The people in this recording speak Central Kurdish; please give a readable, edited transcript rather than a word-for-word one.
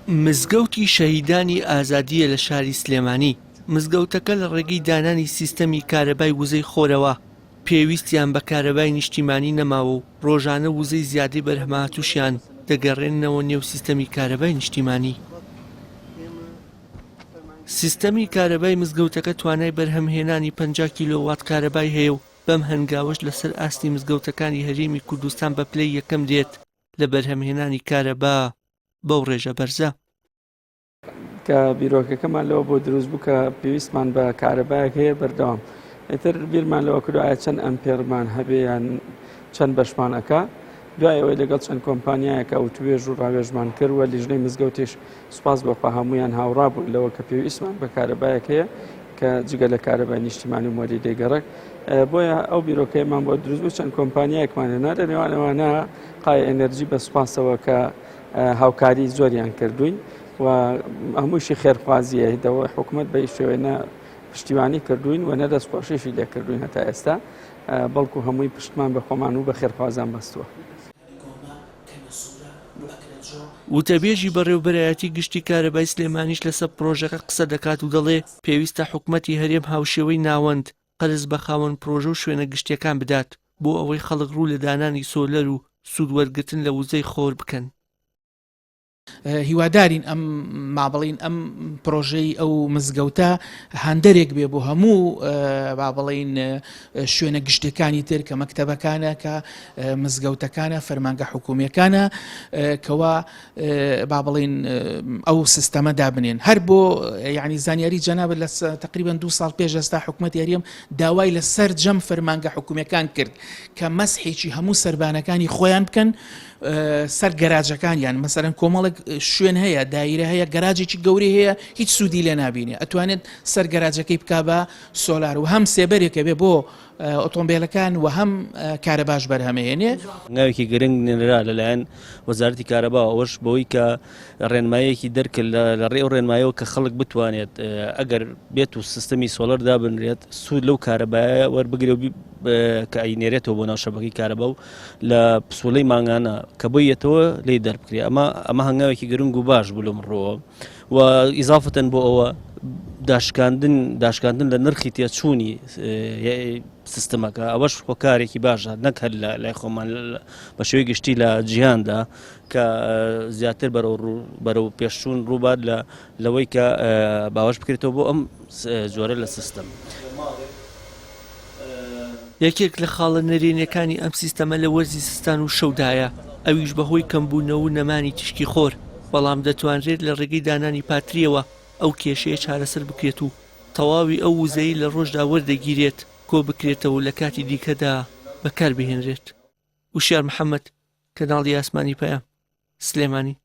مزگەوتی شەهیدانی ئازادییە لە شاری سلێمانی، مزگەوتەکە لە ڕێگەی دانانی سیستەمی کارەبای وزەی خۆرەوە پێویستیان بە کارەبای نیشتیمانی نەماوە و ڕۆژانە وزەی زیادەی بەرهەمهاتووشیان دەگەڕێننەوە نێو سیستەمی کارەبای نیشتیمانی. سیستەمی کارەبای مزگەوتەکە توانای بەرهەمهێنانی 50 کیلۆوات کارەبای هەیە و بەم هەنگاوەش لەسەر ئاستی مزگەوتەکانی هەرێمی کوردستان بە پلەی یەکەم دێت لە بەرهەمهێنانی کارەبا بەو ڕێژە بەرزە. کە بیرۆکەکەمان لەوە بۆ دروست بوو کە پێویستمان بە کارەبایەک هەیە بەردەوام ئیتر بیرمان لەوە کردو ئایا چەند ئەمپێرمان هەبێ یان چەند بەشمان ئەکا دوای ئەوەی لەگەڵ چەند کۆمپانیایەکە وتوێژ و ڕاوێژمان کرد و لیژنەی مزگەوتیش سوپاس بۆ خوا هەمویان هاوڕا بوون لەوە کە پێویستمان بە کارەبایەک هەیە کە جگە لە کارەبای نیشتیمانی و مۆلیدەی گەڕەک بۆیە ئەو بیرۆکەیەمان بۆ دروست بوو چەند کۆمپانیایەکمان هێنا لە نێوان ئەوانە قای ئەنەرجی بە سوپاسەوە کە هاوکاری زۆریان کردوین و هەمووشی خێرخوازیە دەوە حکوومەت بە شێوەیە نە پشتیوانی کردوین و نە دەستخۆشیشی لێکردوین هەتا ئێستا بەڵکو هەمووی پشتمان بە خۆمان و بە خێرخوازان بەستووە. وتەبێژی بەڕێوەبەرایەتی گشتی کارەبای سلێمانیش لەسەر پڕۆژەکە قسە دەکات و دەڵێ، پێویستە حکومەتی هەرێم هاوشێوەی ناوەند قەرز بە خاوەن پڕۆژە و شوێنە گشتییەکان بدات بۆ ئەوەی خەڵک ڕوو لە دانانی سۆلەر و سوود وەرگرتن لە وزەی خۆر بکەن. هیوادارین ئەم ما بڵین ئەم پرۆژەی ئەو مزگەوتە هاندەرێک بێ بۆ هەموو با بڵین شوێنە گشتەکانی تر کە مەکتەبەکانە کە مزگەوتەکانە فەرمانگە حکومیەکانە کەوا با بڵین ئەو سیستەمە دابنێن هەر بۆ یعنی زانیاری جەنابەت لە تقریبا دو ساڵ پێش ئێستا حکوومەت یاریەم داوای لە سەرجەم فەرمانگە حکومیەکان کرد کە مەسحێکی هەموو سەربانەکانی خۆیان بکەن سەر گەراجەکانیان مەسەرەن کۆمەڵێک شوێن هەیە دایرە هەیە گەراجێکی گەورەی هەیە هیچ سوودی لێ نابینێ ئەتوانێت سەر گەراجەکەی بک بە سۆلار و هەم سێبەرێکە بێ بۆ ئۆتۆمبیلەکان و هەم کارەباش بەرهەمەهێنێ. هەنگاوێکی گرنگ نرا لەلایەن وەزارەتی کارەباوە ئەوەش بەوەی کە ڕێنماییەکی دەرکرد لە ڕێی ئەو ڕێنمایەوە کە خەڵک بتوانێت ئەگەر بێت و سیستەمی سۆلەر دابنرێت سوود لەو کارەبایە وەربگرێ و کە ئەینێرێتەوە بۆ ناو شەبەکەی کارەبا و لە پسوڵەی مانگانە کە بۆی یەتەوە لێی دەربکرێ ئەمە ئەمە هەنگاوێکی گرنگ و باش بوو لەم ڕووەوە و ئیزافەتەن بۆ ئەوە داشکاندن داشکاندن لە نرخی تێچوونی سیستمەکە ئەوەش هۆکارێکی باشە نەک هەر لە لای خۆمان بە شێوەی گشتی لە جیهاندا کە زیاتر بەرەو بەرەو پێشچوون ڕووبات لە لەوەی کە باوەش بکرێتەوە بۆ ئەم جۆرە لە سیستم. یەکێک لە خاڵە نەرێنیەکانی ئەم سیستەمە لە وەرزی زستان و شەودایە، ئەویش بەهۆی کەمبوونەوە و نەمانی تیشکی خۆر، بەڵام دەتوانرێت لە ڕێگەی دانانی پاترییەوە ئەو کێشەیە چارەسەر بکرێت و تەواوی ئەو وزەیەی لە ڕۆژدا وەردەگیرێت کۆبکرێتەوە و لە کاتی دیکەدا بەکاربهێنرێت. وشیار محەمەد، کەناڵی ئاسمانی پەیام، سلێمانی.